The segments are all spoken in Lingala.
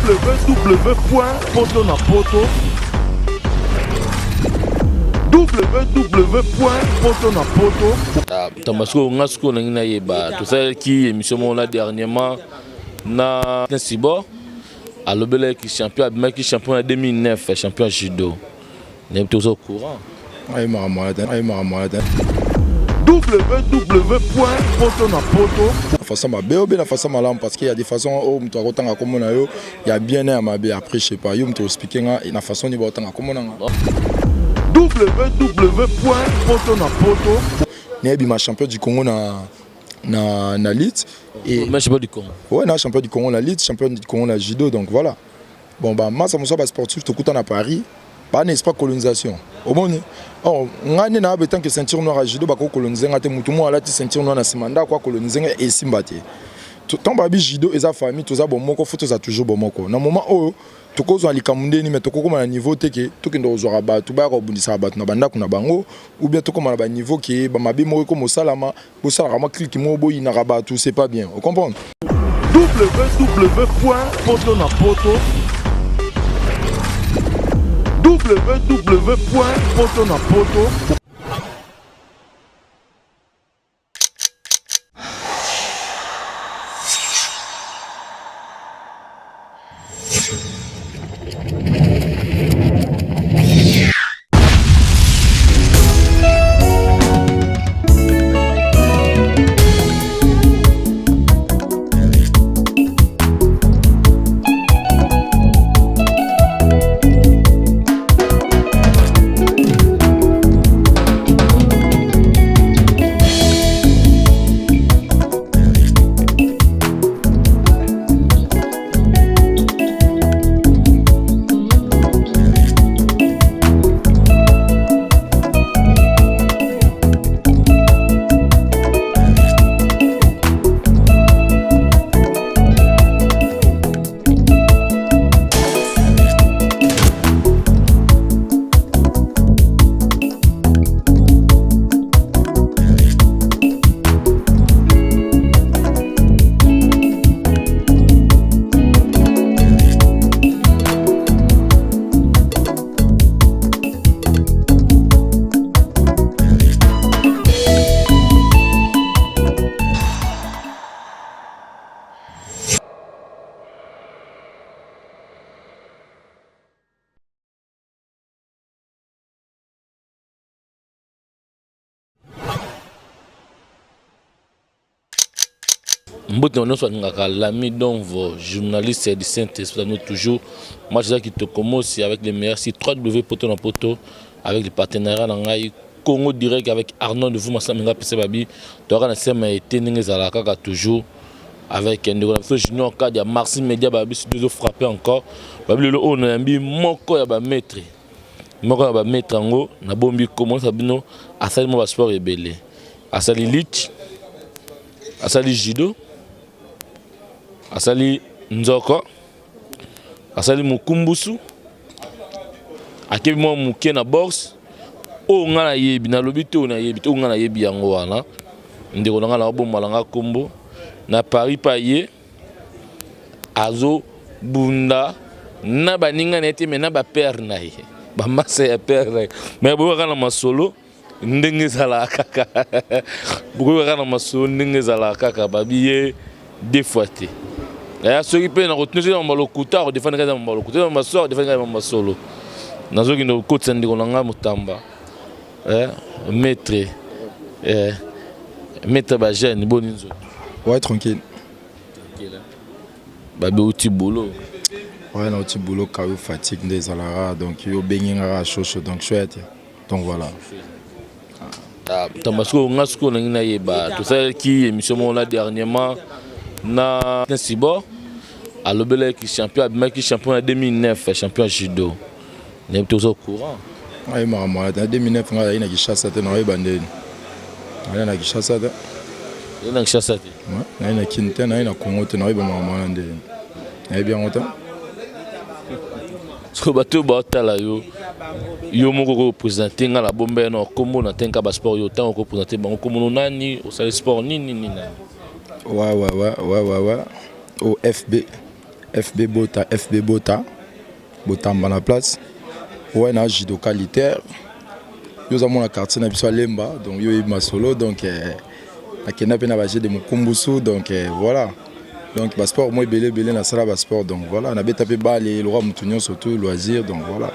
www.poto na poto www.poto na poto. Tamba sikoyo nga sikoyo nangi nayeba, tosalaki émission moko na dernièrement na Sibor, alobelaki champion, abimaki champion na 2009, champion ya judo. Nayebi te, oza au courant? Ayemaka mwana te, ayemaka mwana te. www.poto na poto. Na façon mabe obe na façon malamu, parce qu'il y a des façons oyo moto akotanga kombo na yo ya bien na ya mabe. Après, je sais pas, yo moto oexplique nga na façon nini baotanga kombo na nga. www.poto na poto. Nayebima champion du Congo na lutte et Mais champion du Congo? Ouais, na champion du Congo na lutte, champion du Congo na judo. Donc voilà. Bon, bamasa mosusu, basportif tokuta na Paris, bana esprit colonisation. Omoni, or ngai nde nayabe tant que ceinture noire ya judo, bakokolonize nga te. Motu moko alati ceinture noire na nsima ndako akolonize nga, esimba te. Ntango babi judo eza famille, toza bomoko, fo toza toujours bomoko. Na moment oyo tokozwa likambo ndeni, me tokokóma na niveau te ke tokende kozwaka bato bayaka kobundisaka bato na bandako na bango, ou bien tokóma na baniveau ke bamabe moko ekoma osalama, bosalaka mwa clique moko, boyinaka bato, c'est pas bien, ocomprendre? www.poto na poto www.poto na poto. Mbote na nyonso alingaka l'ami Donvo, journaliste du Saint-Esprit. Nous toujours match eza kitoko mosi avec les meilleurs sites 3W Poto na Poto, avec le partenariat na ngai Congo Direct avec Arnaud de Vuma Samenga pesa babi toyaka na sema ete ndenge ezalaka kaka, toujours avec ndeko na biso Junior Kadia Marci Media. Babi studio frappé encore. Babi lelo oyo nayambi moko ya bamaître, moko ya bamaître yango nabombi komonisa bino. Asali mwa basport ebele, asali lutte, asali judo, asali nzoko, asali mokumbusu, akebi mwa moke na boxe. Oyo ngai nayebi, nalobi te oyo nayebi te, oyo ngai nayebi yango wana. Ndeko na ngai, naobombala nga nkombo na Paris mpa ye azobunda na baninga na ye te, me na bapere na ye, bamasa ya pere na ye. Me boyokaka na masolo ndenge ezalaka kaka, bokoyokaka na masolo ndenge ezalaka kaka. Babi ye deux fois te. Aya soki mpe na kotuna, soki na lokuta akodefendre kaka mamba lokuta, na masolo akodefendre kaka mamba solo. Nazokende kokotisa ndeko na ngai Motamba, maître, maître bajeune. Boni nzoto? Ouais, tranquille. Babi outi boulot? Ouais, nauti boulot, kayo fatigue nde ezalaka. Donc yo obengi nga kaka shosho, donc chouette, donc voilà. Tamba sikoyo nga sikoyo nangi nayeba, tosalaki émission moko na dernièrement na Sibor, alobelaki champion, abimaki champion na 2009, champion ya judo. Nayebi te, oza au courant? Ayemaka mwana te. Na 2009 ngai azali na Kinshasa te, naoyeba ndeni naye na Kinshasa te. Oza na Kinshasa te? Naye na Kini te, naye na Congo te, naoyeba makambo wana ndeni nayebi yango te. So bato oyo baotala yo, yo moko okoprésente nga na bombe na nkombo na tenka basport yo, ntango okoprésente bango nkombo nani, osali sport nini nini nani? Ouais. O FB. FB Bota, FB Bota, Botamba na place. Ouais, na judoka lutteur. Yo za mona quartier na biso Lemba, donc yo yebi masolo, donc nakenda mpe na ba jeux de mokumbusu, donc voilà. Donc ba sport moi ebele ebele nasala ba sport, donc voilà, nabeta mpe bale lokwa motu nyonso tout loisir, donc voilà.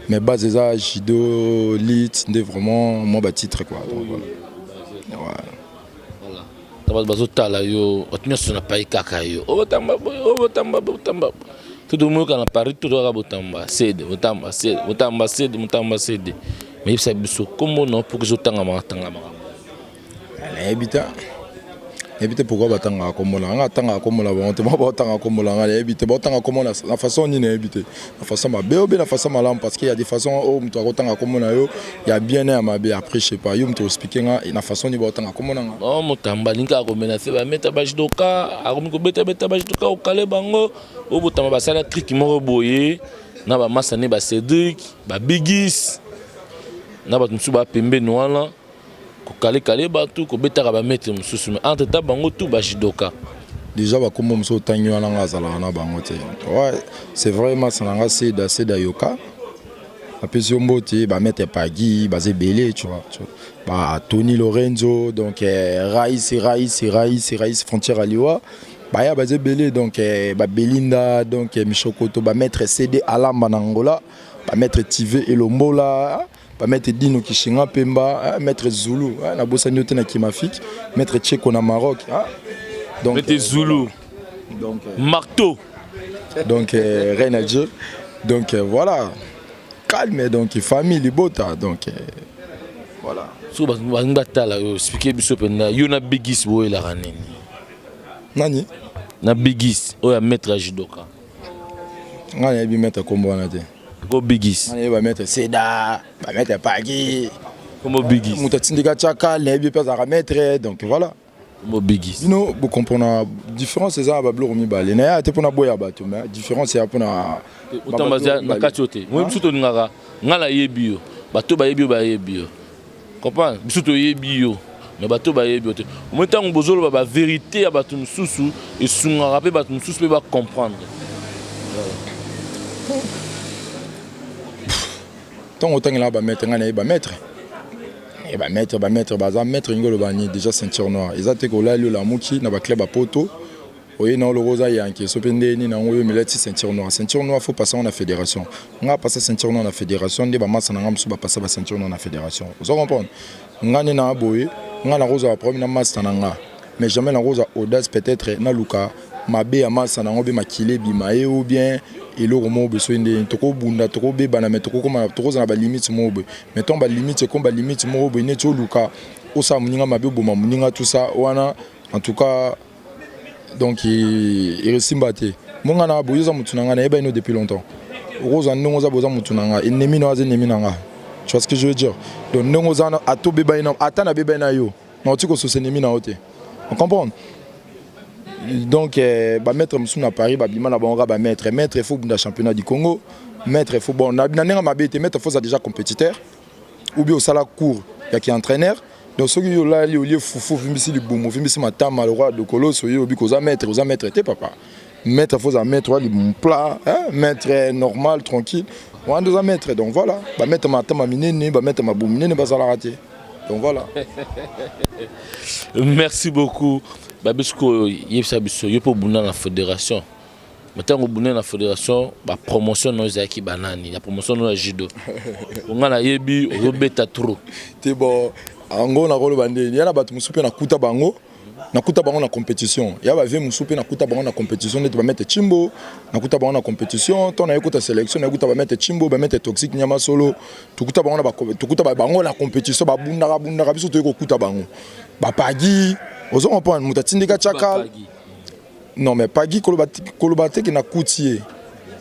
Mais base eza judo, lutte nde vraiment moi ba titre quoi. Donc voilà. Ouais. Voilà. Bato bazotala yo, bato nyonso na pai kaka yo. O Botamba boye, o Botamba, Botamba. To tomoyoka na Paris, to toyaka Botamba sede, Botamba sede, Botamba sede, Botamba sede. Mais yebisa biso kombo na mpo ezotangamaka tangamaka. Nayebi te, nayebi te pourquoi batangaka kombo na nga. Atangaka kombo na bango te, bango baotangaka kombo na nga. Nayebi te baotanga kombo na façon nini, nayebi te, na façon mabe obe na façon malamu, parce que y a des façons oyo moto akotanga kombo na yo ya bien na ya mabe. Après, je sais pas, yo moto oexpliquer nga na façon nini baotanga kombo na nga. Oh, Motamba alingi kaka komenacer bameta bajudoka, akomi kobetabeta bajudoka, okale bango. Oyo Botamba basala clique moko boye na bamasa ne, bacédrik, babigis na bato mosusu bapembeni wana, kokalekale bato, kobetaka bamaître mosusu, mais entre temps bango tu bajudoka. Déjà bakombo mosusu otangi wana, nga azalaka na bango te. Ouais, c'est vrai, masa na nga Seda, Seda Yoka, apesi yo mbote. Bamaître Pagi baza ebele, tu vois, tu vois. Ba Tony Lorenzo, donc Raïs, Raïs, Raïs, Raïs Frontière Aliwa, baya baza ebele, donc babelinda, donc Michokoto, bamaître CD Alamba na Angola, bamaître TV Elombola, bamaître Dino Kishinga Pemba, maître Zulu, nabosani yo te na Kimafik, maître Tcheko na Maroc, donc maître Zulu, donc marteau. Donc rien à dire, donc voilà, calme, donc famille libota, donc voilà. Soki balingi batala yo, expliquer biso mpenza, yo na Bigis boyelaka nini? Nani? Na Bigis oyo ya maître ya judoka. Ngai nayebi maître kombo wana te. Ko Bigis. Ngai nayebi bamaître Seda, bamaître Pagi. Kombo Bigis. Moto atindika tiaka, nayebi mpe azalaka maître, donc voilà. Kombo Bigis. Bino bocomprendre différence eza na babiloko mibale. Naya te mpona boya bato, mais différence eya mpona Otamba na kati oyo te. Moi biso tolingaka, ngai nayebi yo, bato bayebi yo, bayebi yo, comprendre. Biso toyebi yo, mais bato bayebi yo te. Omoi ntango bozoloba bavérité ya bato mosusu, esungaka mpe bato mosusu mpe bacomprendre. Ntango otangelaka bamaître, ngai nayebi bamaître e bamaître. Bamaître baza maître ningi oloba nini? Déjà ceinture noire eza te kolali olamuki na baclub ya poto, oye na oloko oza yanke so mpe nde nini yango oyo milati ceinture noire. Ceinture noire, faut passer na fédération. Nga pasa ceinture noire na fédération nde bamasa na nga mosusu bapasa ba ceinture noire na fédération. Oza comprendre nga nde na boye, nga nakozwa problème na master na nga, mais jamais nakozwa audace peut-être naluka mabe ya masa nango mpe makili ebima ye ou bien eloko moko boye. Soki ndeni tokobunda, tokobebana, mais tokokoma, tokozala na balimite moko boye. Mais ntango balimite ekomi balimite moko boye, neti oluka osala moninga mabe, oboma moninga, tout ça wana, en tout cas, donc eresimba te. Monga na boye, oza motu na ngai, nayeba ino depuis longtemps. Okozwa ndenge oza, boza motu na ngai, ennemi na oyo aza ennemi na ngai, tu vois ce que je veux dire? Donc ndenge oza wana, ata obebani na, ata nabebani na yo, nauti kososa ennemi na yo te, on comprendre. Donc bamaître mosusu na Paris babima na bango kaka bamaître. Maître, il faut bunda championnat du Congo. Maître, il faut, bon, na ndenge mabe te, maître, faut oza déjà compétiteur ou bien osala cours ya ki entraîneur. Donc soki yo olali, olie fufu, ovimbisi libumu, ovimbisi matama lokwa dokoloso, oyo obi koza maître, oza maître te, papa. Maître, faut oza maître wa libumu plat, hein? Maître normal, tranquille, wana nde oza maître. Donc voilà, bamaître matama minene, bamaître mabumu minene bazalaka te. Donc voilà. Merci beaucoup. Babisiko, yebisa biso, yo mpo obunda na fédération. Mais ntango obunda na fédération, bapromotion no ezalaki banani ya promotion no ya judo? Nga nayebi ozobeta trop. Te, bon, yango nakoloba ndeni ya na bato mosusu mpe nakuta bango na compétition ya bavie mosusu mpe nakuta bango na compétition, neti bamaître Chimbo, nakuta bango na compétition. Ntango nayekuta sélection, nayekuta bamaître Chimbo, bamaître Toxique Nyama Solo, tokuta bango na compétition, babundaka bundaka, biso toyei kokuta bango bapagi. Ozo comprendre, moto atindika tiaka. Non, mais pagi, koloba te ke nakuti ye.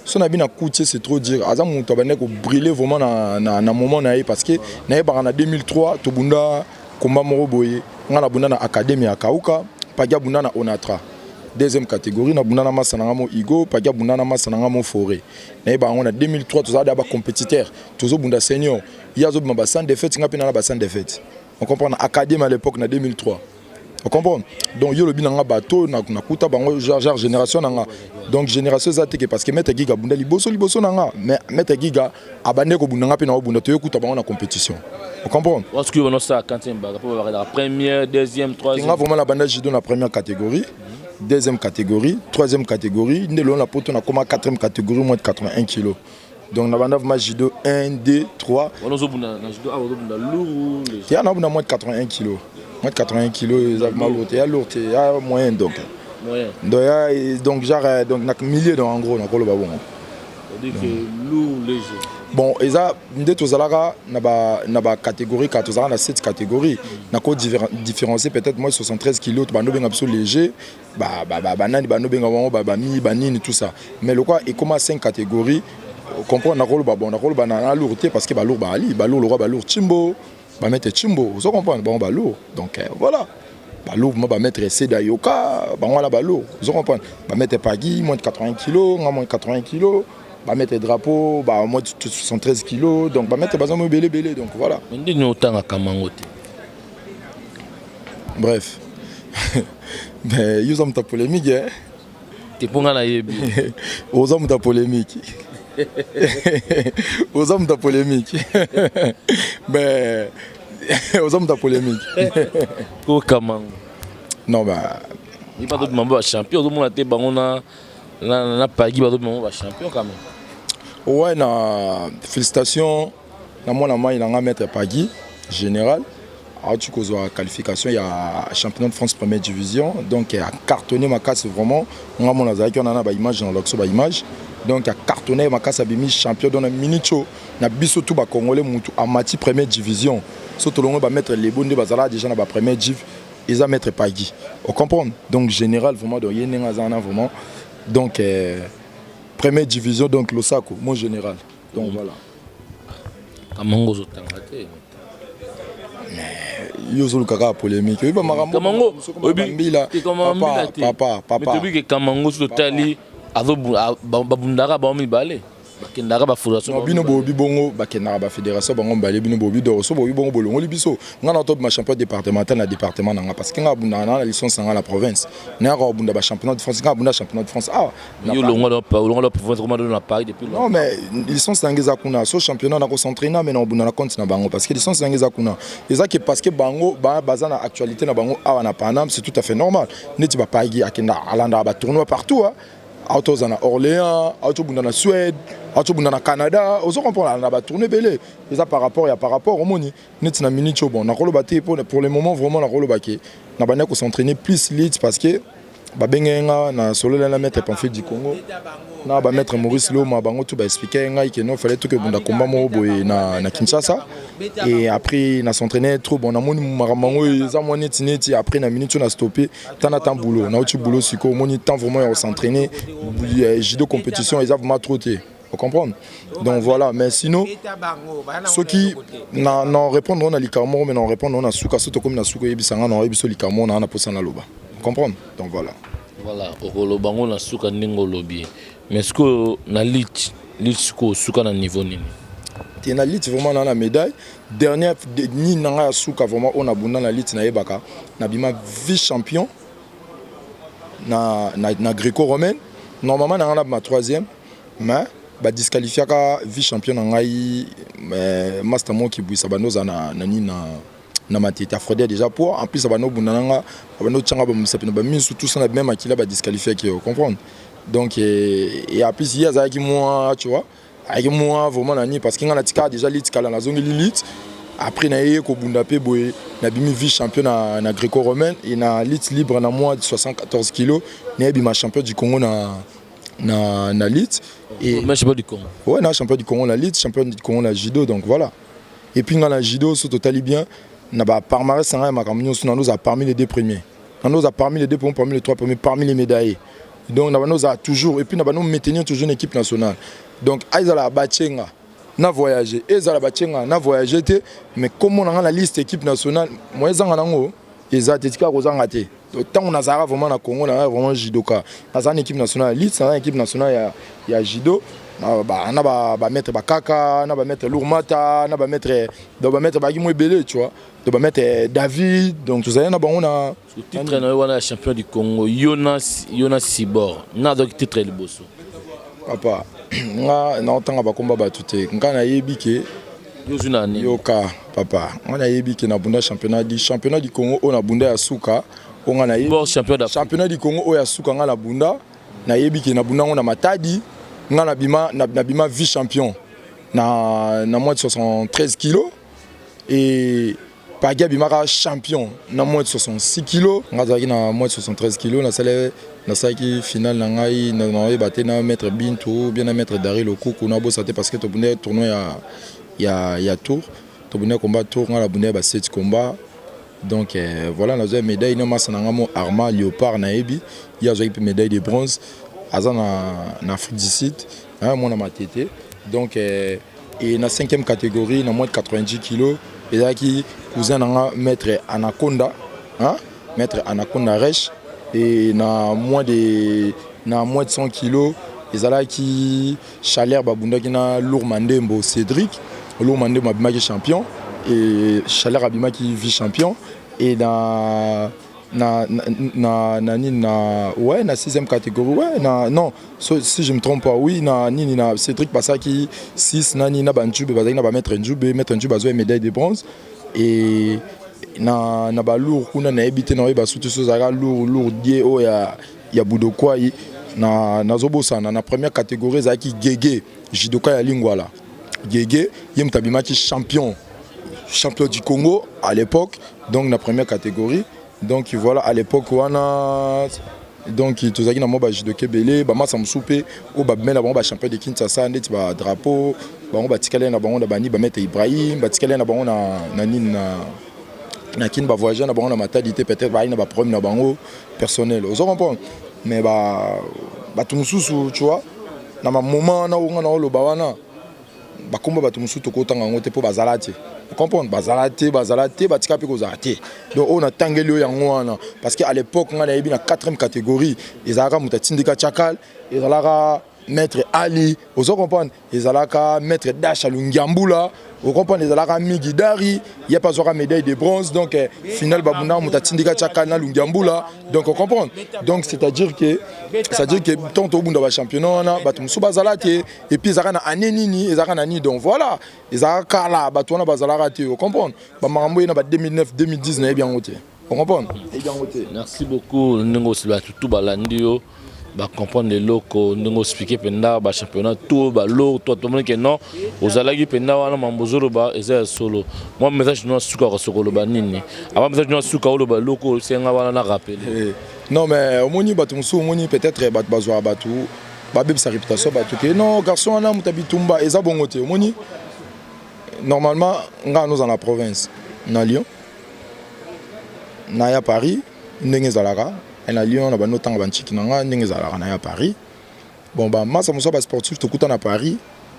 So na bi nakuti ye, c'est trop dire. Aza moto abandaki kobriller vraiment na moment na ye, parce que nayebaka na 2003 tobunda komba moko boye. Nga nabunda na académie ya Kauka, Pagi abunda na Onatra deuxième catégorie. Nabunda na masa na nga mo Igo, Pagi abunda na masa na nga mo Forêt. Nayebaka yango na 2003, tozala da bacompétiteur, tozobunda senior, ye azobima ba sans défaite, nga mpe na ba sans défaite. On comprend, na académie à l'époque na 2003. Ocomprendre? Donc yo olobi na nga bato nakuta bango, genre génération na nga. Donc génération eza teke, parce que Maître Giga abunda liboso liboso na nga, mais Maître Giga abande kobunda, nga mpe na obunda, toyokuta bango na compétition. Ocomprendre? Parce que on a quantième baga po la première, deuxième, troisième. Nga vraiment na banda judo na première catégorie, deuxième catégorie, troisième catégorie. Nde lelo na poto nakoma quatrième catégorie, moins de 81 kilos. Donc na banda vraiment judo 1, 2, 3. Wana ozobunda na judo awa, ozobunda lourd? Te, ya nabunda moins de 81 kilos. Moins de 81 kilos eza vraiment lourd te, ya lourd te, ya moyen donc. Moyen. Donc ya donc genre donc na milieu, donc en gros nakoloba bongo. C'est-à-dire que lourd, léger? Bon, eza nde tozalaka na bacatégorie kaka, tozalaka na 7 catégorie. Nako différencier peut-être moins 73 kilos, bando benga biso léger, banani bando benga bango bami banini, tout ça. Mais lokwa ekoma 5 catégories, comprendre? Nakoloba bon, nakoloba na lourd te, parce que balourd baali balourd, lokwa balourd chimbo, bamaître chimbo, ozo comprendre? Bango balourd. Donc voilà, balourd mo, bamaître Seda Yoka, bango wana balourd, ozo comprendre? Bamaître Pagi moins de 80 kilos, nga moins de 80 kilos, bamaître Drapeau ba moins de 73 kilos. Donc bamaître baza mo ebele ebele, donc voilà. Mais ndeni otangaka mango te? Bref, mais yo oza moto ya polémique, eh? Te, mpo nga nayebi. Oza moto ya polémique, oza moto ya polémique, mais oza moto ya polémique. Kokamango. Non, bah. Ye bazobima bango bachampion, ozomona te bango na Pagi bazobima bango bachampion quand même. Ouais, na félicitation na mwana mai na nga Maître Pagi général, auti kozwa qualification ya championnat de France première division. Donc acartonné makasi vraiment. Nga mona azalaki wana na baimage na olakso baimage. Donc acartonné makasi, abimi champion. Donc na minute oyo na biso tu bacongolais, mutu amati première division, so tolongo bamaître lebo nde bazalaka déjà na bapremière div, eza Maître Pagi. Ocomprendre? Donc général vraiment, donc ye ndenge aza wana vraiment, donc première division, donc losako mon général, donc voilà. Kamango ozotanga te. Yo ozoluka kaka polémique, oyeba makambo. Kamango. Mbila, papa, papa. Toyebi ke Kamango so totali, babundaka bango mibale, bakendaka bafédération. Bino bobi bongo, bakendaka bafédération bango mibale. Bino bobi doro so bobi bongo, bolongoli biso. Nga na tobima champion départemental na département na nga, parce que nga abundaka na licence na nga na province, nayaka kobunda bachampionnat de France. Nga abunda championnat de France awa. Yo olongwa province, koma na Paris depuis. Non, mais licence na nga eza kuna. So championnat na kosentraîner, mais na obunda na compte na bango, parce que licence na nga eza kuna. Eza ke parce que bango baza na actualité na bango awa na Paname, c'est tout à fait normal. Neti bapagi akenda, alandaka batournoi partout, auto oza na Orléans, autobunda na Suède, autobunda na Canada, ozo comprendre? Na batournoi ebele eza par rapport ya par rapport. Omoni neti na minute oyo, bon, nakoloba te pour le moment vraiment, nakoloba ke na bandaki kosentraîner plus lutte, parce que babengaki nga na solola na Maître Pamphile du Congo, na bamaître Maurice Loma. Bango tu baexplike ngai ke non, fallait toke bunda komba moko boye na Kinshasa. Et après na s'entraîner trop, bon, namoni makambo yango eza mwa neti neti. Après na minute oyo na stoppé tant na temps boulot, nauti boulot sikoyo, omoni temps vraiment ya kosentraîner judo compétition eza vraiment trop te. Comprendre? Donc voilà. Mais sinon soki na répondre na likambo moko, mais na répondre na suka, so tokomi na suka, oyebisanga na oyebi so likambo moko na mposa naloba. Comprendre? Donc voilà. Voilà, okoloba ngo na suka ndenge olobi. Mais sikoyo na lutte, lutte sikoyo osuka na niveau nini? Te, na lutte vraiment na médaille dernière nini na ngai ya suka vraiment oyo nabunda na lutte, nayebaka nabima vice champion na gréco romaine. Normalement na ngai nabima troisième, mais badisqualifiaka vice champion na ngai, master moko kibwisa bando oza na nini na matete afrode déjà poids. En plus abanda obunda na nga, abanda otianga bamisapi na bamisu, tout ça, na même akila badisqualifiaki yo, comprendre? Donc et en plus ye azalaki mwa, tu vois, ayaki mwa vraiment na nini, parce que nga natikaka déjà lutte kala, nazongeli lutte après na ye kobunda mpe boye, nabimi vice champion na gréco romaine et na lutte libre na moins de 74 kilos, nayebima champion du Congo na lutte. Et mais champion du Congo? Ouais, na champion du Congo na lutte, champion du Congo na judo. Donc voilà. Et puis nga na judo, so totali bien na bapalmarès na ngai ya makambo nyonso, nano ozala parmi les deux premiers, nano ozala parmi les deux premiers, parmi les trois premiers, parmi les médaillés. Donc na bano ozala toujours, et puis na bano maintenir toujours une équipe nationale. Donc ezala batienga na voyager, ezala batienga na voyager te, mais kombo na nga na liste équipe nationale mo ezanga nango eza te, tikaka kozanga te. Ntango nazalaka vraiment na Congo, nazalaka vraiment judoka, nazala na équipe nationale ya lutte, nazala na équipe nationale ya judo. Na bamaître bakaka, na bamaître Lourmata, na bamaître, donc bamaître bazalaki mo ebele, tu vois, donc bamaître David, donc tozali na bango na Titre na yo wana ya champion du Congo, yo na Sibor, na azwaki titre ya liboso? Papa, nga naotanga bakomba bato te. Nga nayebi ke Yo ozwi na nini? Yoka papa, nga nayebi ke nabunda championnat du Congo oyo nabunda ya suka oyo nga nayebi. Bor champion d'Afrique. Championnat du Congo oyo ya suka nga nabunda, nayebi ke nabunda yango na Matadi. Nga nabima vice champion na moins de 73 kilos et Pagi abimaka champion na moins de 66 kilos. Nga azalaki na moins de 73 kilos. Nasalaki finale na ngai, naoyeba te na maître Bintu, bien na maître Dari Lokuku, nabosa te, parce que tobundaki tournoi ya tour, tobundaki combat tour. Nga nabundaki ba 7 combat. Donc voilà, nazwaki médaille na masa na nga mo Arma Léopard. Nayebi ye azwaki mpe médaille de bronze, aza na Afrique du Sud, mwana Matete. Donc et na cinquième catégorie, na moins de 90 kilos, ezalaki cousin na nga, maître Anaconda, hein? Maître Anaconda Reche. Et na moins de 100 kilos, ezalaki Chaleur, babundaki na Lourd Mandembo Cédric. Lourd Mandembo abimaki champion et Chaleur abimaki vice champion. Et na nini, na, ouais, na sixième catégorie, ouais, na, non, so, si je me trompe pas, oui, na nini, na Cédric basaki 6 nani na banjube, bazalaki na bamaître Njube. Maître Njube azwaki médaille de bronze. Et na balourd kuna, nayebi te, naoyeba sutu so ezalaka lourd die oyo ya Budokwai, na nazobosana. Na première catégorie, ezalaki Gege, judoka ya Lingwala. Gege, ye moto abimaki champion du Congo à l'époque, donc na première catégorie. Donc voilà, à l'époque wana, donc tozalaki na mwa bajudoka ebele. Bamasa mosusu mpe oyo babimela bango bachampion de Kinshasa, ndeti badrapeau, bango batikali na bango na bani, bamaître Ibrahim, batikali na bango na nini, na Kini, bavoyage na bango na Matadi te. Peut-être bayi na baproblème na bango personnel, ozo comprendre. Mais bato mosusu, tu vois, na bamoment wana oyo nga na oloba wana, bakomba bato mosusu tokotanga yango te mpo bazala te, comprendre, bazala te, bazala te, batika mpe kozala te. Donc oyo natangeli oyo, yango wana, parce que à l'époque ngai nayebi na 4e catégorie ezalaka moto atindika Chakal, ezalaka maître Ali, ozo comprendre, ezalaka maître Dash Alungiambula, ocomprendre, ezalaka Migi Dari, ye mpe azwaka médaille de bronze. Donc finale babundaka moto atindika Chakal na Lungiambula. Donc ocomprendre, donc c'est-à-dire que ntango tobunda bachampionnat wana, bato mosusu bazala te. Et puis ezalaka na année nini, ezalaka na nini, donc voilà, ezalaka kala, bato wana bazalaka te, ocomprendre. Bamakambo ye na ba 2009, 2010, nayebi yango te, ocomprendre, nayebi yango te. Merci beaucoup. Ndenge osila tutu, balandi yo, bacomprendre eloko ndenge oexpliquer mpenza bachampionnat to balourd to tomoni ke non, ozalaki mpenza wana. Mambo ozoloba eza ya solo. Mwa message no asuka soki oloba nini avant message no asuka, oloba eloko osenga wana na rappele. Non, mais omoni bato mosusu, omoni, peut-être bato bazwaka bato babebisa réputation bato ke non, garçon wana moto ya bitumba. Eza bongo te. Omoni, normalement ngai noza na province na Lyon, naya Paris ndenge ezalaka na Lyon, na bandi otanga bantiki na ngai ndenge ezalaka, naya Paris. Bon, bamasa mosusu ya basportif tokuta na Paris,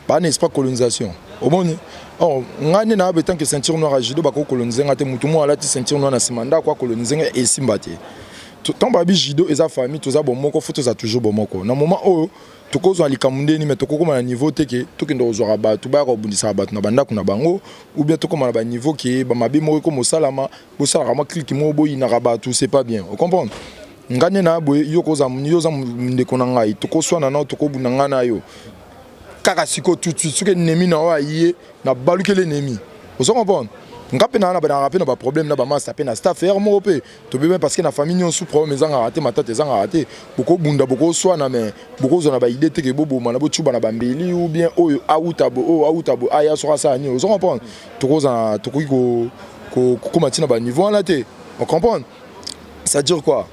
baa na esprit colonisation. Omoni, or ngai nde nayabe tant que ceinture noire ya judo, bakokolonize nga te. Motu moko alati ceinture noire na nsima ndako akolonize nga, esimba te. Ntango babi judo eza famille, toza bomoko, fo toza toujours bomoko. Na moment oyo tokozwa likambo ndeni, me tokokóma na niveau te ke tokende kozwaka bato baya kobundisaka bato na bandako na bango, ou bien tokóma na baniveau ke bamabe moko ekoma osalama, bosalaka mwa clique moko, boyinaka bato, c'est pas bien, ocomprendre. Ngai nde na boye, yo koza, yo oza ndeko na ngai, tokoswana nao, tokobunda ngai na yo kaka sikoyo tout de suite. Soki ennemi na oyo aye, nabalukeli ennemi, ozo comprendre. Nga mpe naa na banaka mpe na baproblème na bamasta mpe na staff ere moko mpe tobebe, parce que na famille nyonso problème ezangaka te, matata ezangaka te. Bokobunda, bokoswana, mais bokozwa na baidée te ke boboma na botuba na bambeli, ou bien oyo auta bo, oyo auta bo, aya soki asala nini, ozo comprendre. Tokozala, tokoki kokóma ntina baniveau wana te, ocomprendre. C'est à dire quoi?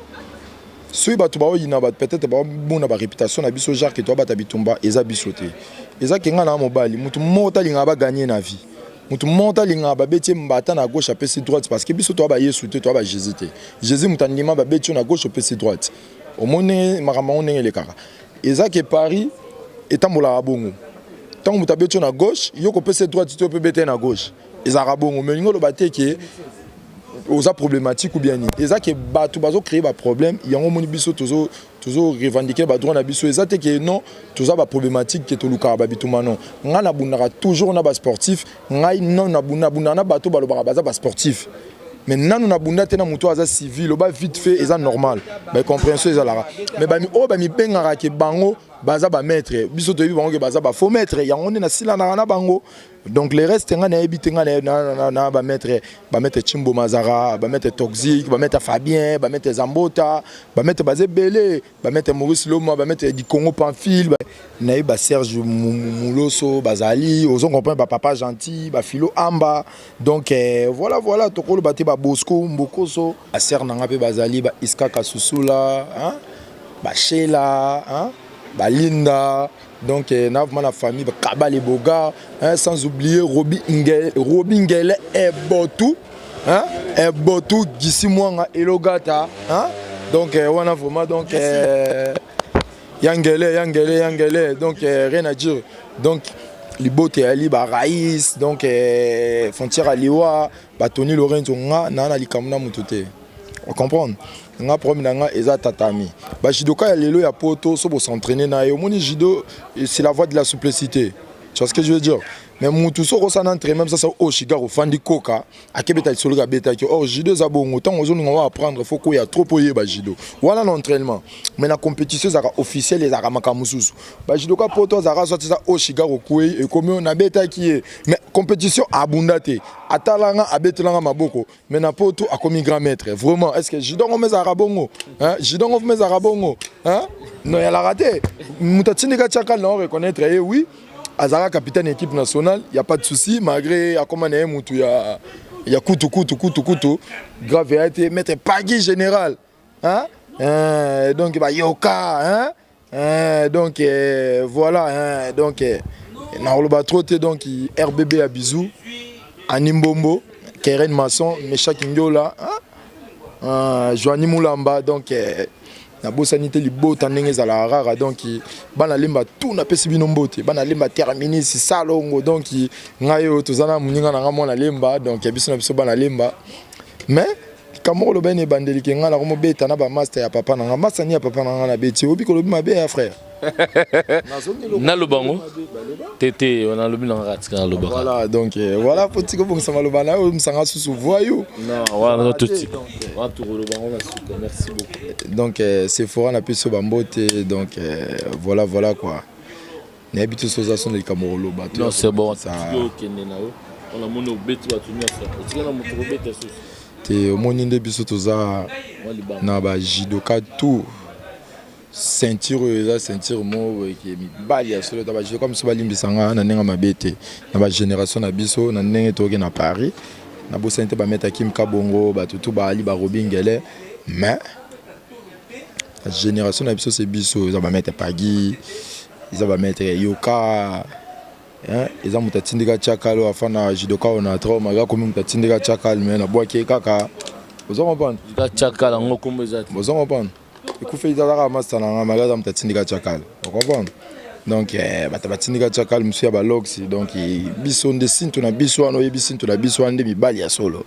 Soki bato baoyina bato, peut-être baomona baréputation na biso, genre ke toabata bitumba, eza biso te. Eza ke ngai na mobali, motu moko talingaka baganye na vie, motu moko talingaka babeti ye mbata na gauche, apesi droite, parce que biso toa bayesu te, toa baJésus te. Jésus moto andima babeti yo na gauche, opesi droite. Omoni makambo yango ndenge elekaka. Eza ke Paris etambolaka bongo. Ntango moto abeti yo na gauche, yo kopesa droite te, mpe bete na gauche. Ezalaka bongo. Mais olingi oloba te ke oza problématique ou bien nini. Eza ke bato bazocréer baproblème yango. Omoni biso Tozo revendiquer ba droit na biso. Eza te ke non, toza ba problématique ke tolukaka ba bitumba, non. Ngai nabundaka toujours na ba sportif. Ngai non, nabunda, nabundaka na bato balobaka baza ba sportif, mais nanu nabunda te na moto aza civil. Oba vite fait, eza normal, bacompréhension ezalaka. Mais bami oyo bamibengaka ke bango baza bamaître, biso toyebi bango ke baza bafaux maître. Yango nde nasilanaka na bango. Donc le reste, nga nayebi te. Nga na bamaître, bamaître Chimbo Mazara, bamaître Toxique, bamaître Fabien, bamaître Zambota, bamaître baza ebele, bamaître Maurice Loma, bamaître du Congo Pamphile, nayebi baserge Muloso bazali, ozo comprendre, bapapa gentil, bafilo amba. Donc voilà, voilà, tokoloba te. Babosco Mbokoso, basere na nga mpe bazali, baiska Kasusula, hein? Bashela, hein? Balinda. Donc na vraiment na famille Kabale Boga, hein, sans oublier Robi Ngele, Robi Ngele Ebotu, hein, Ebotu Gisi Mwanga Elogata, hein. Donc wana vraiment, donc Yangele, Yangele, Yangele. Donc rien à dire. Donc libote yali baraïs, donc frontière aliwa batoni Lorenzo. Nga na likambo na moto te, ocomprendre nga. Problème na nga eza tatami. Bajudoka ya lelo ya poto, so bos'entraîne na ye, omoni, judo, c'est la voie de la simplicité, tu vois ce que je veux dire? Mais mutu soki osala entraînement, sasa oyo shigar ofandi koka akebeta lisolo abetaki. Or judo eza bongo. Ntango ozolinga wa apprendre, faut koya trop po oyeba judo wana na entraînement. Mais na compétition ezalaka officiel, ezalaka makambo mosusu. Bajudoka poto azalaka soit eza oyo shigar okwei, ekomi nabetaki ye, mais compétition abunda te, atalanga, abetelanga maboko, mais na poto akomi grand maître. Vraiment, est ce que judo ngo ezalaka bongo? Judo ngo ezalaka bongo? Non, eyalaka te. Moto atindika tiaka na reconnaître ye, oui, azalaka capitaine équipe nationale, y a pas de souci, malgré akoma na ye mutu ya kutu kutu kutu kutu grave ya te. Maître Pagui général, hein? Donc bayoka, hein? Donc voilà, hein? Donc nakoloba trop te. Donc RBB ya bisou, Ani Mbombo, Keren Masson, Meshak Ndiola, hein? Joani Mulamba. Donc nabosani te libota ndenge ezalaka kaka. Donc bana Lemba tu, napesi bino mbote. Bana Lemba terminus salongo. Donc ngai oyo toza na moninga na nga mwana Lemba. Donc biso na biso bana Lemba. Mais likambo koloba ene ebandelike, ngai nakomobeta na bamaster ya papa na nga. Master ni ya papa na nga nabeti, obi kolobi mabe ya frère. Naloba ngo te te, nalobi na nga tika nalobaka. Voilà, donc voilà, po tika obongisa maloba na yo, oyebisanga susu voyou. Non, wana totika wana, tokoloba ngo na suka. Merci beaucoup. Donc Sephora, napesi yo bambote. Donc voilà, voilà quoi, nayebi te so oza so na likambo koloba. Non, c'est bon, okende na yo. Wana moni obeti bato nyonso, otika na moto kobeta susu. Te, omoni nde biso toza na bajudoka tout ceinture. Oyo eza ceinture moko eke mibali ya solo. Ta bajudoka mosusu balimbisanga na ndenge mabe te, na bagénération na biso, na ndenge tokoki na Paris. Nabosani te bameta Kim Kabongo, bato tu baali barobi ngele. Mais la génération na biso, c'est biso, eza bamaître Pagi, eza bamaître Yoka, eza moto atindika tiakalo afana judoka oyo na tro malgré akomi moto atindika tiakalo, mais nabwaki ye kaka, oza comprendre? Tiakala yango kombo eza te. Oza comprendre? Ekufeli eza kaka master na nga, malgré aza moto atindika tiakala, ocomprendre? Donc bato batindika tiakala mosusu ya balox. Donc biso nde sinto na biso wana, oyebi sinto na biso wana nde mibali ya solo,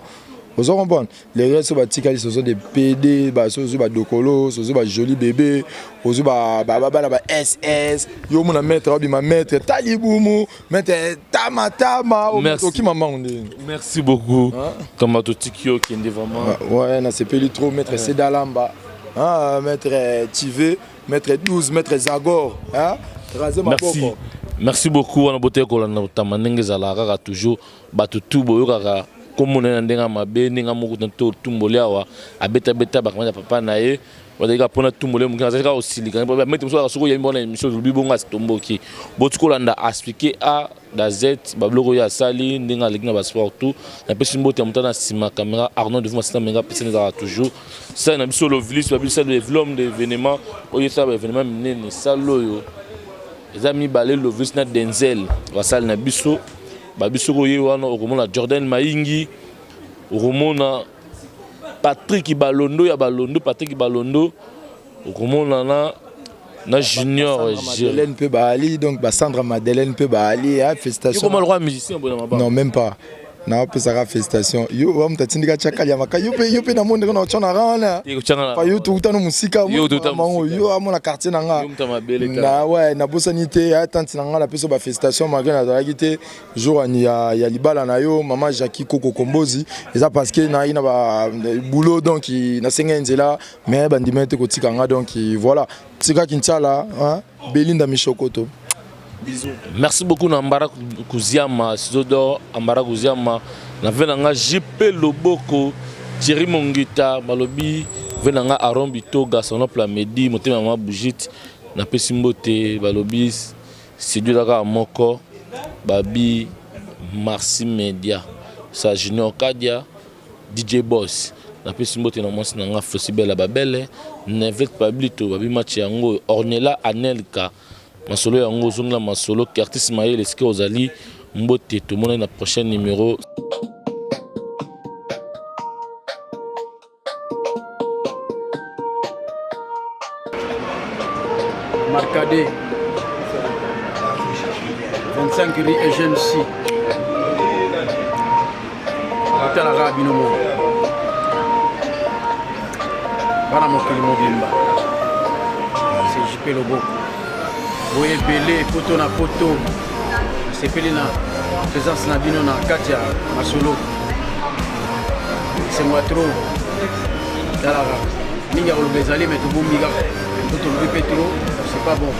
oza comprendre? Les restes batikali, ce sont des PD, ozwi badokolo, ozwi bajoli bébé, ozwi bana ba ss. Yo omona maître obima, maître talibumu, maître tamatama, okima mbango ndenge. Merci beaucoup kama totiki yo okende vraiment. Ouais, nasepeli trop. Maître Sedalamba, maître Tive, maître 12, maître Zagor, rasé. Merci, merci beaucoup. Wana bote kolanda kotamba ndenge ezalaka kaka toujours. Bato tu boyokaka komona ye na ndenge ya mabe, ndenge moko to tumboli awa, abetabeta bakamata papa na ye, bazalaki kaka mpona tumboli moke, azalaki kaka kosilika. Maître mosusu kaka soki oyambi wana émission, olobi bongo, asitomboki. Boti kolanda expliquer A da Z, babiloko oyo asali, ndenge aleki na basport tout. Napesi mbote ya moto na nsima caméra, Arnaud Devu Masina Menga. Apesi ezalaka toujours sali na biso Lovilis, babisala l'homme d'événement oyo esala baévénement minene. Sala oyo eza mibale, Lovilis na Denzel, basali na biso. Babiso oyo wana okomona Jordan Maingi, okomona Patrick Balondo ya Balondo, Patrick Balondo, okomona na Junior. Madeleine mpe baali, donc basandra Madeleine mpe baali. Félicitations. Comment le roi musicien? Non, même pas. Naopesaka félicitation yo wa moto atindika tiakali ya maka yo mpe yo mpe namoni ndenge na otya na ran wana pa yo touta no mosika mango yo amona quartier na nga na ouais nabosani te ya tante na nga napesi ba félicitation malgré nazalaki te jour ya, ya libala na yo mama Jackie Koko Kombozi eza parce que nayi na ba boulot donc nasengai nzela mais bandimai te kotika nga donc voilà tika kintsala hein, Belinda Mishokoto. Bisous. Merci beaucoup na Ambara Kuziama, Ciseaux Ambara Kuziama, na ve na nga JP Loboko, Thierry Mongita, balobi ve na nga Aaron Bitoga, son oncle Medi, motema mama Brigitte, na pesi mbote balobi studio kaka moko babi Marcy Media, sa Junior Kadia DJ Boss napesi mbote na mwasi na nga Flosibela Babele Nevet Pablito babi match yango Ornella Anelka masolo yango ozongela masolo Curtis Mayele esika ozali mbote tomonani na prochain numero. Marcadet 25 rue Eugène C. Natalaka bino moko bana mokili mobimba cjp loboko boye ebele poto na poto nasepeli na présence na bino na kati ya masolo esengo ya trop talaka mingi ya koloba ezali me tobombi kaka po tolobi mpe trop c'est pas bon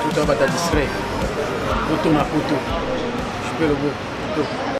tout abata distrait poto na poto jp loboko.